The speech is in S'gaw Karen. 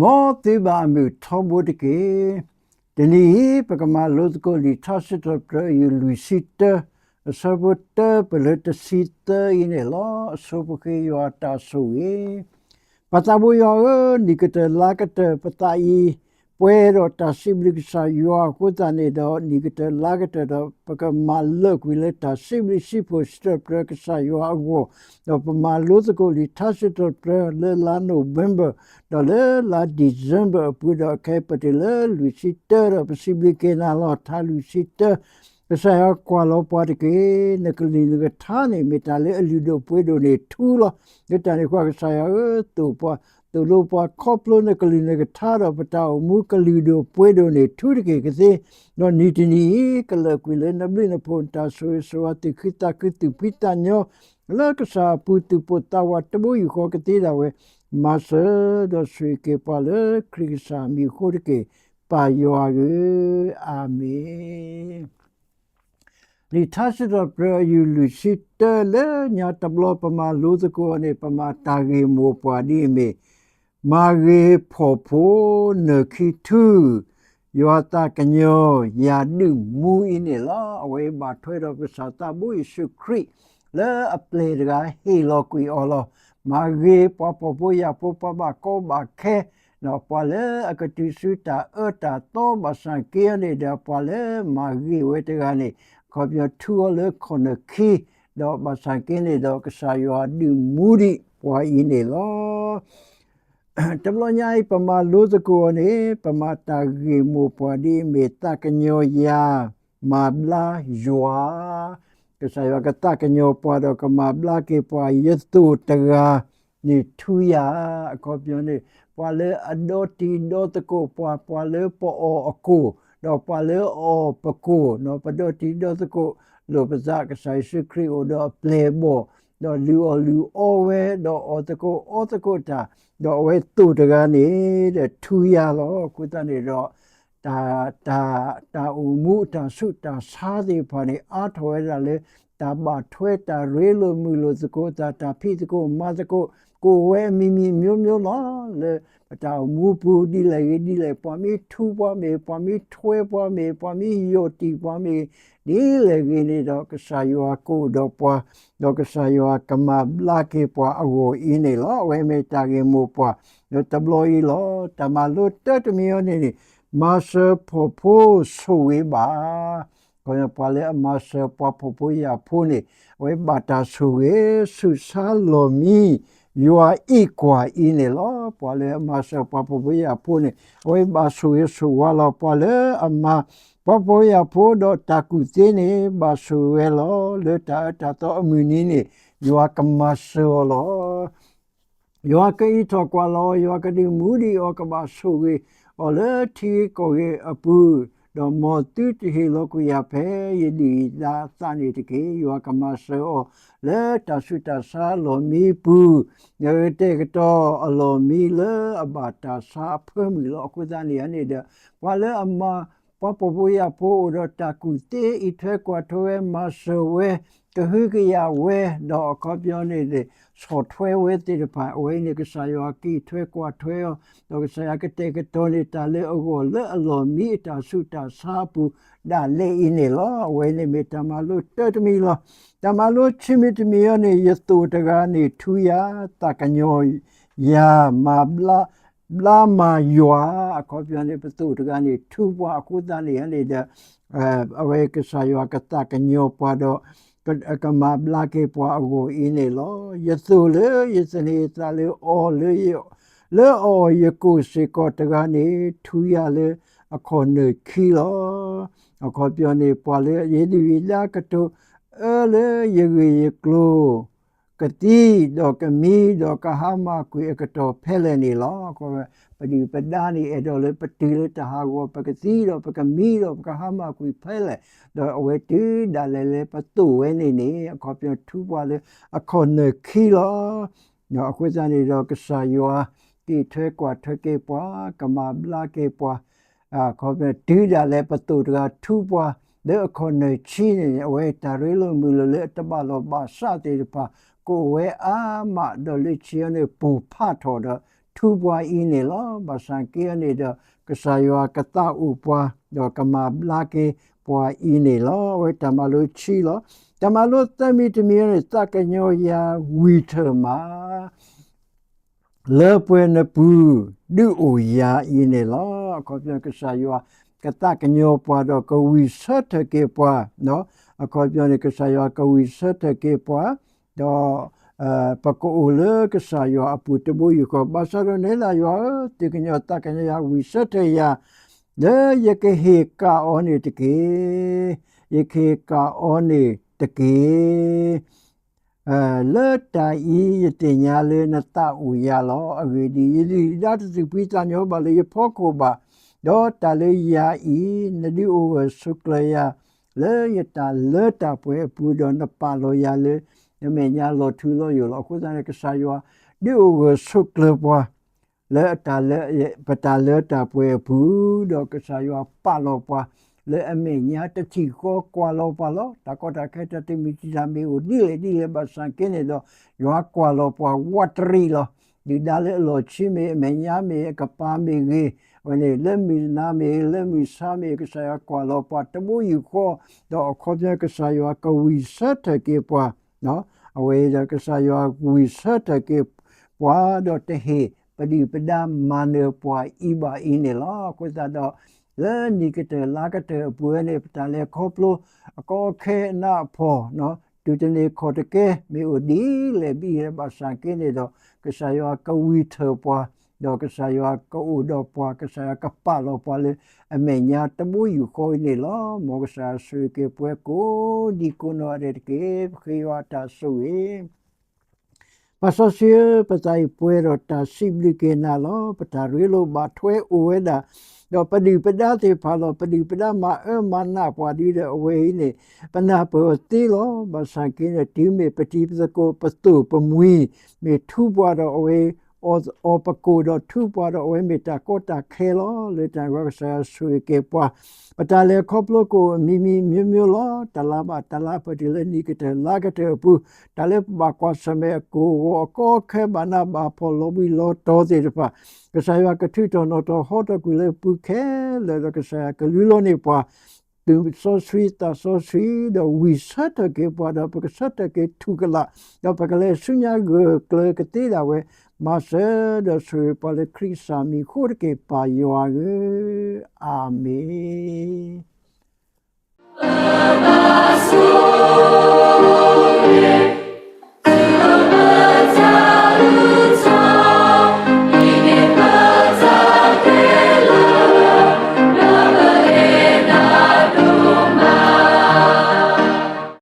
မ်သုဘၣ်အမုာ်ထီဘိတက့ၢ်. တနံၤအံၤ ပကမၤလိသကိးလံာ်ထါစံးထီၣ်ပတြၢၤ အယူၢ်လွံၢ်ဆံတၢ, အဆၢဖိတၢ ပလၢတဆံသၢအံၤန့ၣ်လီၤ. အဆိပဃ့ယွၤအတၢ်ဆိၣ်ဂ့ၤ. ပၢ်သးဘိယွၤဧၢ, နံၣ်ကတၢၢ်လါကတၢၢ် ပသးအံၤ ပှဲၤဒီးတၢ်စံးဘျုးကစၢ်ယွၤအဃိသတးန့ၣ်ဒီး နံၣ်ကတၢၢ်လါကတၢၢ်ဒီး ပကမၤလၢာ်ကွံာ်လၢတၢ်စံးဘျုးစံးဖှိၣ်စံးထီၣ်ပတြၢၤကစၢ်ယွၤအဂီၢ်, ဒီးပမၤလိသကိးလံာ်ထါစံးထီၣ်ပတြၢၤလၢလါ November ဒီးလၢလါ December အပူၤဒီး ခဲအံၤပတုၤလၢလွံၢ်ဆံတၢဒီး ပစံးဘျုးက့ၤနၤလီၤ. ထါလွံၢ်ဆံတၢ, ကစၢ်ယွၤကွၢ်လီၤပှၤတက့ၢ်. နကလုၢ်နကထါန့ၣ် မ့ၢ်တၢ်လၢအလုၢ်ဒိၣ်ပှ့ၤဒိၣ်န့ၣ်ထူလီၤ. လၢတၢ်န့ၣ်အဃိ ကစၢ်ယွၤဧၢ, သိၣ်ပှၤ, သိၣ်လိပှၤခီဖျိနကလုၢ်နကထါဒီး ပတၢ်အိၣ်မူကလုၢ်ဒိၣ်ပှ့ၤဒိၣ်န့ၣ်ထူတက့ၢ်ကသ့. ဒီးနံၤတနံၤအံၤ ကလၢာ်ကွံာ်လၢနဘျုးနဖှိၣ် နတၢ်ဆိၣ်ဂ့ၤဆိၣ်ဝါ သူၣ်ခုသးခု သူၣ်ဖှံသးညီ လၢကစၢ်အပူၤ သူၣ်ပိၢ်သးဝးတဘိယူၢ်ဃီကသ့ဒၣ်ဝဲ, မၤစၢၤဒီးဆိၣ်ဂ့ၤက့ၤပှၤလၢခရံာ်ကစၢ်အမံၤအဃိတက့ၢ်, ပၢ်ယွၤဧၢ, အၤမ့ၣ်. လံာ်ထါစံးထီၣ်ပတြၢၤ အယူၢ်လွံၢ်ဆံတၢ လၢညါတဘျီပမၤလိသကိးန့ၣ် ပမၤတၢ်ဂ့ၢ်မိၢ်ပှၢ်ဒ်အမ့ၢ်, မၤဂ့ၤဖှီၣ်ဖိနၢၣ်ခံထူ, ယွၤသးကညီၤယၤဒုးမူအံၤန့ၣ်လီၤ. အဝဲအံၤဘၣ်ထွဲဒီးကစၢ်သးဘိယ့ၣ်ၡူးခရံာ် လၢအပျဲၢ်တဂၤဟ့ၣ်လီၤကွံာ်အီၤလီၤ. မၤဂ့ၤပှၤဖှီၣ်ဖိယာ်ဖိ ပှၤဘၣ်ကီဘၣ်ခဲ, ဒီးပှၤလၢအကတုၤဆူတၢ်အၢတၢ်သီ ဘၣ်ဆၣ်က့န့ၣ်ဒီး ပှၤလၢမၤဂ့ၤဝဲတဂၤန့ၣ် အခီပညီထူအီၤလၢခီၣ်နၢၣ်ခံ, ဒီးဘၣ်ဆၣ်က့န့ၣ်ဒီး ကစၢ်ယွၤဒုးမူဒံးပှၤအံၤန့ၣ်လီၤ. တဘျီညါအံၤ ပမၤလိသကိးအီၤန့ၣ် ပမၤတၢ်ဂ့ၢ်မိၢ်ပှၢ်ဒ်အမ့ၢ် သးကညီၤယၤ မၤဘျါယွၤ, ကစၢ်ယွၤကသးကညီၤပှၤဒီးကမၤဘျါက့ၤပှၤ ယသိၣ်တဂၤန့ၣ်ထူယၤ, အခီပညီန့ၣ် ပှၤလၢအဒီတံၤဒီသကိးပှၤ, ပှၤလၢပအီၣ်အကိၣ်, ဒီးပှၤလၢအအီၣ်ပကိၣ်, ပဒီတံၤဒီသကိးလိာ်ပသး ကစၢ်ယ့ၣ်ၡူးခရံာ်အိၣ်ဒီးအပျဲၢ်အဘီၣ်, ဒီးလုၢ်အီၣ်လုၢ်အီဝဲ, ဒီးအီၣ်သကိးအီသကိးတၢ်, ဒီးအဝဲသိၣ်တဂၤန့ၣ်ဒီးထူယၤလီၤ. အဃိသတးန့ၣ်ဒီး တၢ်, တၢ်, တၢ်အိၣ်မူတၢ်ဆူးတၢ်ဆါသ့ၣ်တဖၣ်န့ၣ် အါထီၣ်ဝဲဒၣ်လၢ တၢ်ဘၣ်ထွဲတၢ်ရ့လိာ်မုာ်လိာ်သကိးသး, တၢ်ဖံးသကိးမၤသကိး, ကအိၣ်ဝဲအမံၤမံၤမျိုးမျိုးလီၤ. လၢပတၢ်အိၣ်မူပူၤဒ်လဲၣ်ဂ့ၤဒ်လဲၣ်, ပှၤမ့ၢ်ထူပှၤမ့ၢ်, ပှၤမ့ၢ်ထွဲပှၤမ့ၢ်, ပှၤမ့ၢ်ယီၢ်တံၢ်ပှၤမ့ၢ်, ဒ်လဲၣ်ဂ့ၤန့ၣ်ဒီး ကစၢ်ယွၤကအိၣ်ဒီးပှၤ, ဒီးကစၢ်ယွၤကမၤဘျါက့ၤပှၤအဂီၢ်အံၤန့ၣ်လီၤ. အဝဲမ့ၢ်တၢ်ဂ့ၢ်မိၢ်ပှၢ်လၢတဘျီအံၤလီၤ. တၢ်မၤလိတၢတမံၤအံၤန့ၣ်န့ၣ် မၤစၢၤဖှီၣ်ဖိဆိၣ်ဂ့ၤဘၣ် ပှၤလၢအမၤစၢၤပှၤဖှီၣ်ဖိယာ်ဖိန့ၣ် အဝဲဘၣ်တၢ်ဆိၣ်ဂ့ၤဆူၣ်ဆါလီၢ်မံ ယွၤအံးကွၢ်အံၤန့ၣ်လီၤ. ပှၤလၢအမၤစၢၤပှၤဖှီၣ်ဖိယာ်ဖိန့ၣ် အဝဲဘၣ်ဆိၣ်ဂ့ၤဆိၣ်ဝါလီၤ. ပှၤလၢအမၤပှၤဖှီၣ်ဖိယာ်ဖိဒီးတၢ်ကူၣ်သ့န့ၣ် ဘၣ်ဆိၣ်ဂ့ၤဝဲလီၤ. လၢတၢ်အၢတၢ်သီအမုၢ်နံၤန့ၣ် ယွၤကမၤစၢၤအီၤလီၤ. ယွၤကအံးထီၣ်ကွၢ်လီၤအီၤ, ယွၤကဒုးမူဒံးအီၤ, ကဘၣ်ဆိၣ်ဂ့ၤအီၤလၢထံဂ့ၢ်ကီၢ်ဂ့ၢ်အပူၤ, ဒီးမ်သုတဟ့ၣ်လီၤကွံာ်ယၤဖဲယဒုၣ်ယဒါအသးန့ၣ်တက့ၢ်. ယွၤကမၤစၢၤအီၤလၢတၢ်ဆူးတၢ်ဆါအလီၢ်မံပူၤ, ကတဲာ်ကတီၤအလီၢ်မံလၢအဘၣ်တၢ်ဆါအဖၢမုၢ်လီၤ. အဃိသတးန့ၣ်န့ၣ်ဒီး ပှၤလၢအမၤ ပှၤဖှီၣ်ဖိယာ်ဖိအိၣ်ဒီးတၢ်ကူၣ်သ့ အံးထွဲကွၢ်ထွဲဝဲ မၤစၢၤဝဲ ကဟုကယာ်ဝဲ, ဒီးအခီပညီန့ၣ်န့ၣ် ဆီၣ်ထွဲဝဲသ့ၣ်တဖၣ် အဝဲအံၤန့ၣ် ကစၢ်ယွၤကအံးထွဲကွၢ်ထွဲအီၤ, ဒီးကစၢ်ယွၤကတဲာ်ကတီၤန့ၢ်တၢ်လၢအဂီၢ်လၢအလီၢ်မံအတၢ်ဆူးတၢ်ဆါအပူၤ ဒၣ်လဲာ်အံၤန့ၣ်လီၤ. အဝဲအံၤန့ၣ်မ့ၢ်တၢ်မၤလိတၢတမံၤလီၤ. တၢ်မၤလိခံမံၤတမံၤအံၤန့ၣ် ယသိၣ်တဂၤန့ၣ်ထူယၤ, သးကညီၤယၤ, မၤဘျါ ဘျါမၤယွၤ, အခီပညီန့ၣ် ပသိၣ်တဂၤန့ၣ် ထူပှၤအဃိသတးန့ၣ်န့ၣ်ဒီး အဝဲကစၢ်ယွၤကသးကညီၤပှၤဒီး ကမၤဘျါက့ၤပှၤအဂီၢ်အံၤန့ၣ်လီၤ. ယသိၣ်လၢယသန့ၤအသးလၢအီၤ လၢအအီၣ်ယကိၣ်စ့ၢ်ကီးတဂၤန့ၣ် ထူယၤလၢအခီၣ်နၢၣ်ခံလီၤ. အခီပညီန့ၣ် ပှၤလၢယဒုၣ်ယဒါကတိၤအၢလၢယဂ့ၢ်ယကျိၤ ကသံဒီးကမံဒီးကဟါမၢ်ကွံာ်အကတီၢ်ဖဲလဲၣ်န့ၣ်လီၤ. ပဒုၣ်ပဒါန့ၣ် အဲၣ်ဒိးလၢပတုၤလၢတၢ်ဟးဂီၤ ပကသံဒီးပကမံဒီးပကဟါမၢ်ကွံာ်ဖဲလဲၣ်, ဒီးအဝဲတုၤဒၣ်လဲာ်လၢပသိၣ်ဝဲန့ၣ်န့ၣ် အခီပညီထူပှၤလၢအခီၣ်နၢၣ်ခံလီၤ. အဃိသတးန့ၣ်ဒီး ကစၢ်ယွၤကံးထွဲကွၢ်ထွဲက့ၤပှၤ, ကမၤဘျါက့ၤပှၤ အခီပညီတုၤဒၣ်လဲာ်ပသိၣ်တဂၤထူပှၤလၢအခီၣ်နၢၣ်ခံန့ၣ် အဝဲတၢ်ရ့လိာ်မုာ်လိာ်လၢအတဘၣ်လိာ်ဘၣ်စးသ့ၣ်တဖၣ် ကအိၣ်ဝဲအါမး ဒီးလၢခံန့ၣ် ပူၤဖးထီၣ်ဒီး ထူပှၤအံၤန့ၣ်လီၤ. ဘၣ်ဆၣ်က့အန့ၣ်ဒီး ကစၢ်ယွၤကသးအိၣ်ပှၤ ဒီးကမၤဘျါက့ၤပှၤအံၤန့ၣ်လီၤ. အဝဲတၢ်မၤလိခံလီၤ. တၢ်မၤလိသၢမံၤတမံၤန့ၣ် သးကညီၤယၤဝံၤထၢၣ်မး လၢပှဲၤနပူၤ ဒုးအိၣ်ယၤအံၤန့ၣ်လီၤ. အခီပညီကစၢ်ယွၤ ကသးကညီၤပှၤဒီးကဝံၣ်ဆၢထၢၣ်က့ၤပှၤ, အခီပညီန့ၣ် ကစၢ်ယွၤကဝံၣ်ဆၢထၢၣ်က့ၤပှၤ, ဒီး ပကအိၣ်လၢကစၢ်ယွၤအပူၤတဘိယူၢ်ဃီ, ဘၣ်ဆၣ်ဒီးနဲဒၣ်ယွၤဧၢ, သုကညီၤသးကညီၤယၤဝံၣ်ဆၢထၢၣ်ယၤ လၢယကဟ့ၣ်ကၣ်အီၤန့ၣ်တက့ၢ်. ယကဟ့ၣ်ကၣ်အီၤန့ၣ်တက့ၢ်. လၢတၢ်အံၤယသ့ၣ်ညါလၢနသးအိၣ်ယၤလီၤ. အဂ့ၢ်ဒ်အံၤ, ယဒုၣ်ဒါတသူၣ်ဖှံသးညီဘၣ်လၢယဖီခိၣ်ဘၣ်, ဒီးတၢ်လၢယၤအံၤ နဒုးအိၣ်ဂၢၢ်ဆိးကျၢၤယၤ လၢယတၢ်လၢတၢ်ပှဲၤအပူၤ, ဒီးနပာ်လီၤယၤလၢ နမဲာ်ညါလီၤထူလီၤယိာ်လီၤ. အဃိသတးန့ၣ် ကစၢ်ယွၤ ဒုးအိၣ်ဂၢၢ်ဆိးကျၢၤပှၤ လၢ ပတၢ်လၢတၢ်ပှဲၤအပူၤ, ဒီးကစၢ်ယွၤပာ်လီၤပှၤ လၢအမဲာ်ညါတထံၣ်ဃီကွၢ်လီၤပှၤလီၤ. တၢ်ကီတၢ်ခဲ တၢ်တမံၤတမံၤမ့ၢ်အိၣ်ဒ်လဲၣ်ဒ်လဲၣ်ဘၣ်ဆၣ်က့န့ၣ်ဒီး ယွၤကွၢ်လီၤပှၤဝးတရံးလီၤ. ဒုၣ်ဒါလၢအလီၢ်ခံမ့ၢ် အမဲာ်ညါမ့ၢ် အကပၤမ့ၢ်ဂ့ၤ, အဝဲန့ၣ် လၢမုၢ်နၤမ့ၢ် လၢမုၢ်ဆါမ့ၢ် ကစၢ်ယွၤကွၢ်လီၤပှၤတဘိယူၢ်ဃီ, ဒီးအခီပညီကစၢ်ယွၤကဝံၣ်ဆၢထၢၣ်က့ၤပှၤ အဝဲဒီးကစၢ်ယွၤဝံၣ်ဆၢထၢၣ်က့ၤပှၤ ဒီးတဟ့ၣ်ပဒုၣ်ပဒါမၤနၢၤပှၤအံၤဘၣ်အံၤန့ၣ်လီၤ. အဃိသတးဒီး လၢနံၣ်ကတၢၢ်လါကတၢၢ်အပူၤန့ၣ် ပတၢ်လဲၤခီဖျိအကီအခဲအနးအဖှီၣ် တုၤတန့ၢ်ခီၣ်တကဲ မ့ၢ်အိၣ်ဒ်လဲၣ်ဒ်လဲၣ်ဘၣ်ဆၣ်က့န့ၣ်ဒီး ကစၢ်ယွၤကဝံၢ်ထၢၣ်ပှၤ, ဒီးကစၢ်ယွၤကအိၣ်ဒီးပှၤ, ကစၢ်ယွၤကပာ်လီၤပှၤလၢ အမဲာ်ညါတဘိယူၢ်ဃီအံၤန့ၣ်လီၤ. မ်ကစၢ်ဆိၣ်ဂ့ၤက့ၤပှၤကိးဒံကိးနီၢ်ဂၤဒဲးတက့ၢ်. ပဃ့ယွၤအတၢ်ဆိၣ်ဂ့ၤ ပၢ်စီဆှံဧၢ, ပသးအံၤပှဲၤဒီးတၢ်စံးဘျုးက့ၤနၤလီၤ. ပတၢ်ရ့လိာ်ဘၣ်ထွဲအိၣ်ဝဲဒၣ်, ဒီးပဒုၣ်ပဒါသ့ၣ်တဖၣ်လီၤ. ပဒုၣ်ပဒါမၤအၢမၤနးပှၤဒ်ဒီး အဝဲအံၤန့ၣ် ပနၢ်ပၢၢ်အီၤသ့လီၤ. ဘၣ်ဆၣ်က့န့ၣ် တုၤမ့ၢ်ပတံၤပသကိး ပသိၣ်ပမှံၤ မ့ၢ်ထူပှၤဒီး အဝဲအီၣ်ပကိၢ်ဒီးထူပှၤဒီး အဝဲမ့ၢ်တၢ်ကီတၢ်ခဲလီၤ. လၢတၢ်ဂီၤ ကစၢ်ယွၤဆိၣ်ဂ့ၤက့ၤပှၤ, ပတၢ်လဲၤခီဖျိကအိၣ်မံၤမံၤမျိုးမျိုးလီၤ. တလါဘၣ်တလါ ပတုၤလၢနံၣ်ကတၢၢ်လါကတၢၢ်အပူၤ, တၢ်လၢပဘၣ်ကွၢ်ဆၢၣ်မဲာ်အကိၢ်အဂီၤ အကီအခဲ ဘၣ်နးဘၣ်ဖှီၣ်လီၤဘှံးလီၤတီၤသ့ၣ်တဖၣ်, ကစၢ်ယွၤကထုးထီၣ်နီၣ်ထီၣ်ဟီထီၣ်ကွံာ်လၢပူၤခဲလၢာ်ဒီး ကစၢ်ယွၤကလူလီၤန့ၢ်ပှၤ သူၣ်စီဆှံသးစီဆှံ ဒီးဝံၢ်ဆၢထၢၣ်က့ၤပှၤဒီး ပကဆၢထၢၣ်က့ၤထူၣ်ကလာ်, ဒီးပကလဲၤဆူညါဂၢၢ်ကျၢၤကသ့ဒၣ်ဝဲ, မၤစၢၤဒီးဆိၣ်ဂ့ၤပှၤလၢခရံာ်စၢ်မံၤအဃိတက့ၢ် ပၢ်ယွၤဧၢ, အၤမ့ၣ်.